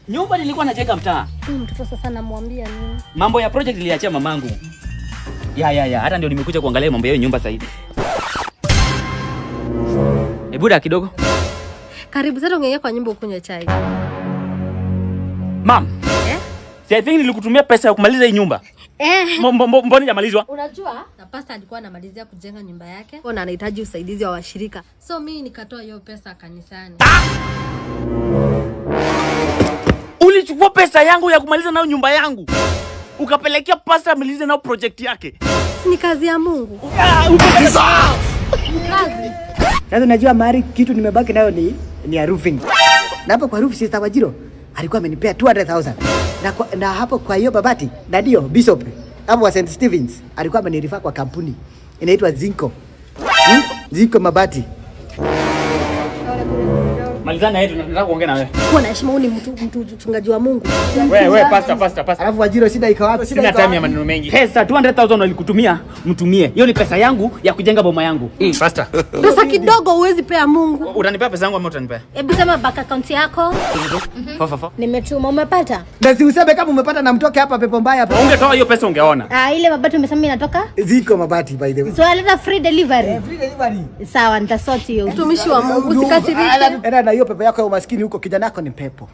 Nyumba nilikuwa najenga mtaa. Huyu mtoto sasa namwambia nini? Mambo ya project niliachia mamangu. Ya, hata ndio nimekuja kuangalia mambo ya hiyo nyumba sasa hivi. Ebuda kidogo. Karibu sana ungeingia kwa nyumba ukunywe chai. Mam. Eh? Si I think nilikutumia pesa ya kumaliza hii nyumba. Eh. Mbona hajamalizwa? Unajua, na pastor alikuwa anamalizia kujenga nyumba yake na anahitaji usaidizi wa washirika, so mimi nikatoa hiyo pesa kanisani. Ulichukua pesa yangu ya kumaliza nayo nyumba yangu, ukapelekea pastor amalize nayo project yake. Ni kazi ya Mungu. Ah. Kazi. Sasa unajua mahali kitu nimebaki nayo ni ya roofing. Na hapo kwa roof, Sister Wajiro alikuwa amenipea 200,000. Na hapo kwa hiyo babati na ndio Bishop hapo wa St. Stevens alikuwa amenirefer kwa kampuni inaitwa Zinco. Zinco Mabati. Malizana na yetu, nataka kuongea na wewe. Kuwa na heshima, huyu ni mtu mchungaji wa Mungu. Wewe wewe, pastor, pastor, pastor. Alafu Wajiro, shida iko wapi? Shida Sina iko time ya wapi? maneno mengi. Pesa 200,000 walikutumia, mtumie. Hiyo ni pesa yangu ya kujenga boma yangu. Pastor. Pesa kidogo huwezi pea Mungu. Utanipea pesa yangu ama utanipea? Hebu sema bank account yako. Fa fa fa. Nimetuma, umepata? Na si useme kama umepata na mtoke hapa, pepo mbaya hapa. Ungetoa hiyo pesa ungeona. Ah, ile mabati umesema inatoka? Zinco Mabati, by the way. So aleta free delivery. Free delivery. Sawa, nitasort hiyo. Mtumishi wa Mungu, usikasirike. Enda na hiyo pepo yako ya umaskini huko, kijana yako ni pepo.